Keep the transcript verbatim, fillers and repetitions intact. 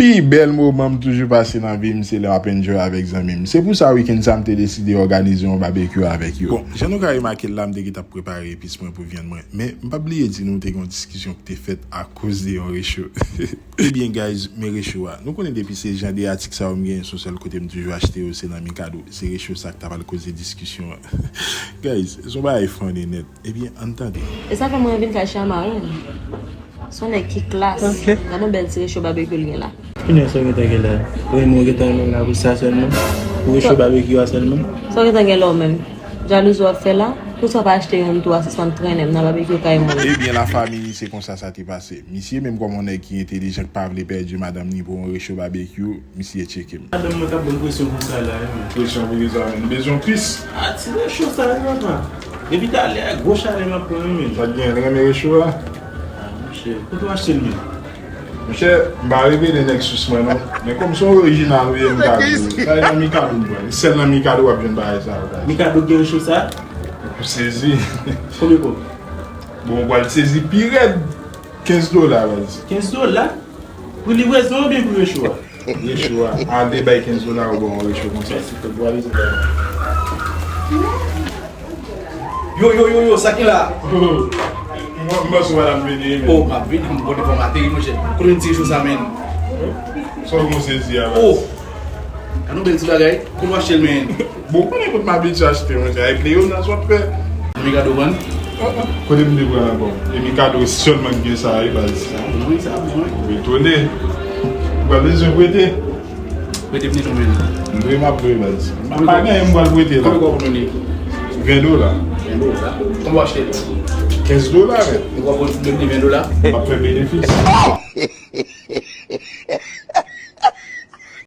Pi bèl moman m toujou pase nan vi m, se lè m ap enjoy avèk zanmi m. Se pou sa, wikenn sa, m te deside òganize yon babekyou avèk yo. Bon, jan nou ka remake l la, m te gentan ap prepare epis mwen pou vyann mwen. Men, m p ap bliye di nou, te gen yon diskisyon ki te fèt akoz de yon recho. Ebyen, guys, men recho a. Nou konnen depi se jan de atik sa yo m genyen, se yon sèl kote m toujou achte yo, se nan Mikado. Se recho sa k ta pral koze diskisyon an. Guys, se yon bagay funny nèt. Ebyen, ann tande. E sa fè mwen vin kay Chama, wi. Se yon nèg ki klas. Ok. Gad yon bèl ti recho babekyou l gen la. Kilè sa w gentan gen la? Ou renmen, ou gentan renmen la pou sa sèlman? Pou recho babekyou a sèlman? Sa w gentan gen la w menm? Jalouzi w ap fè la? Poukisa w pa achte youn tou a sispann trennen m nan babekyou kay moun? Ebyen, lafanmi, se konsa sa te pase. Misye, menm kòm yon nèg ki entelijan, ki pa vle pèdi madanm ni pou yon recho babekyou, misye tcheke m. Madanm mwen k ap ban m presyon konsa la, wi. Presyon pou kisa, menm? Bezwen plis? A, ti recho sa, wi, papa. Depi talè a, gwo chalè m ap pran, wi, menm. Sa k gen, renmen recho a? A, monchè, kote w achte l, menm? Monchè, m pa revele nèg sous mwen, non. Men kòm se yon orijinal ou ye, m ka di w. Sa e nan Mikado m pran. Sèl nan Mikado w ap jwenn bagay sa yo, guys. Mikado gen recho sa? Ou sezi. Konbyen kòb? Bon, ou pral sezi pi rèd. Kenz dola, baz. Kenz dola? Pou livrezon oubyen pou recho a? Recho a. Al te bay kenz dola, ou ba w yon recho konsa. Mèsi, frè, pou alizon. Yo, yo, yo, yo, sa ki la? M panse w pa t ap vini, men. Oh, m ap vini, m konn fò m ateri, monchè. Kote m ti recho sa, menm? Sa w gen sezi a, baz? Oh! Gad yon bèl ti bagay. Kote w achte l, menm? Bon, ou konnen kot m abitye achte, monchè. Avèk Leyonas w ap fè. Nan Mikado w pran? Kote m te pran l ankò? E Mikado sèlman ki gen sa, wi, baz. Sa bon, wi, sa bon, wi. Ou etone. Ou pral bezwen prete. Prete m ni konbyen? M dwe, m ap dwe, baz. M pa gen, m pral prete la. Konbyen kòb ou ni? Ven dola. Ven dola? Konbyen w achte l? Kenz dola, men. Ou pral prete m ven dola? M ap fè benefis.